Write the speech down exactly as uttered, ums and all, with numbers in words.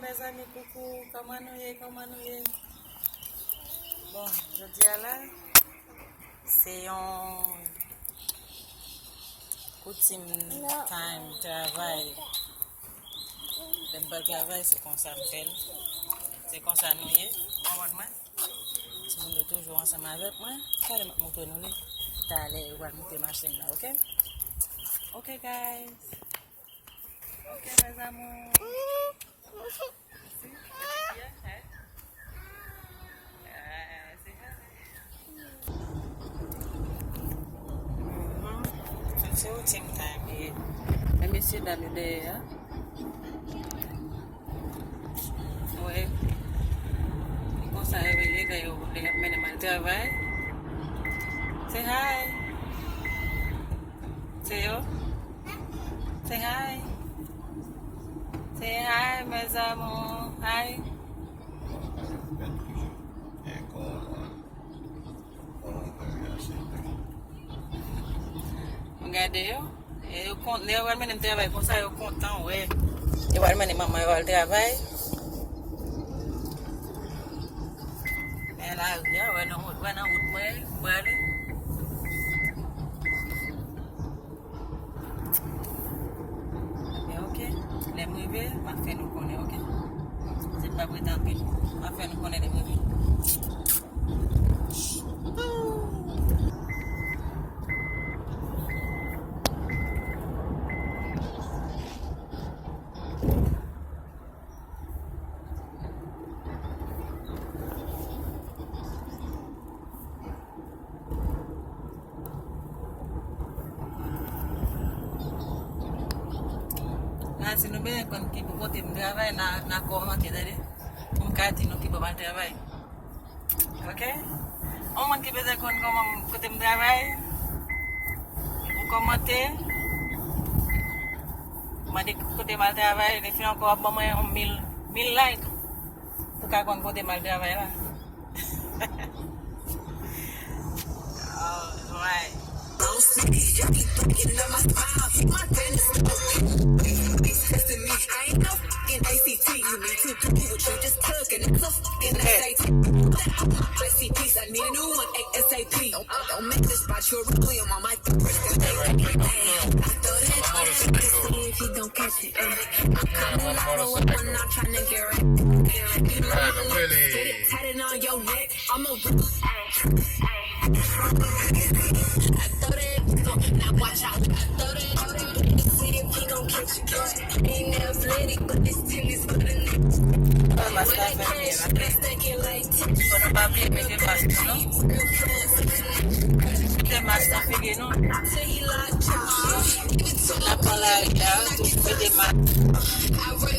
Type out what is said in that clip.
Mezanmi, koukou, kòman nou ye? Kòman nou ye? Bon, jodi a la, se yon koutim time travay. Lè m pral travay, se konsa m fè l. Se konsa nou ye, w konprann mwen? Timoun yo toujou ansanm avèk mwen. Talè m ap montre nou li. Talè yo pral monte machin nan, oke? Oke, guys. Oke, mes amours. Sa se routine time, e, e mesye dam yo dèyè a. Wè. E konsa yo rele lè yo, lè y ap mennen m al travay. Say hi. Say yo. Say hi. Say hi, mes amours. Hi. Gade yo. E yo kon-, lè yo pral mennen m travay konsa, yo kontan, wè. Yo pral mennen manman yo al travay. Men lari a, wè nan wout, wè nan wout mwen, m prale. Men oke, lè m rive, m ap fè nou konnen, oke? Se pa prete anpil. M ap fè nou konnen lè m rive. La, si nou bezwen konn ki pou kote m travay, n a, n a kòmante, tande. Pou m ka di nou ki bò m al travay. Oke? Yon moun ki bezwen konn kòman m, kote m travay, ou kòmante. Mande kote m al travay, epi ankò w ap ban mwen yon mil, mil like pou ka konn kote m al travay la. Alright. Bounce me, y'all be thinking that my smile, my pen is smoking. Testing me, I ain't no fucking A C T. You need to do what you just took, and it's a fucking S A T. That on my I C Ps, I need a new one A S A P. Don't, don't make this about your room, I'm on my first. I thought it, I thought it, if you don't catch it, eh. I'm coming out of one, I'm trying to get right. You know I'm a little, get it tatted on your neck. I'm a real I throw that, now watch out. I throw that, see if he gon' catch it. He ain't athletic, but this team is for the next. When I cash, I stack it like ten. Fò nou pa bliye mete mask nou, non. Mete mask nan figi nou. Till he lock jaw. N ap pran lari a, tout mete mask. I run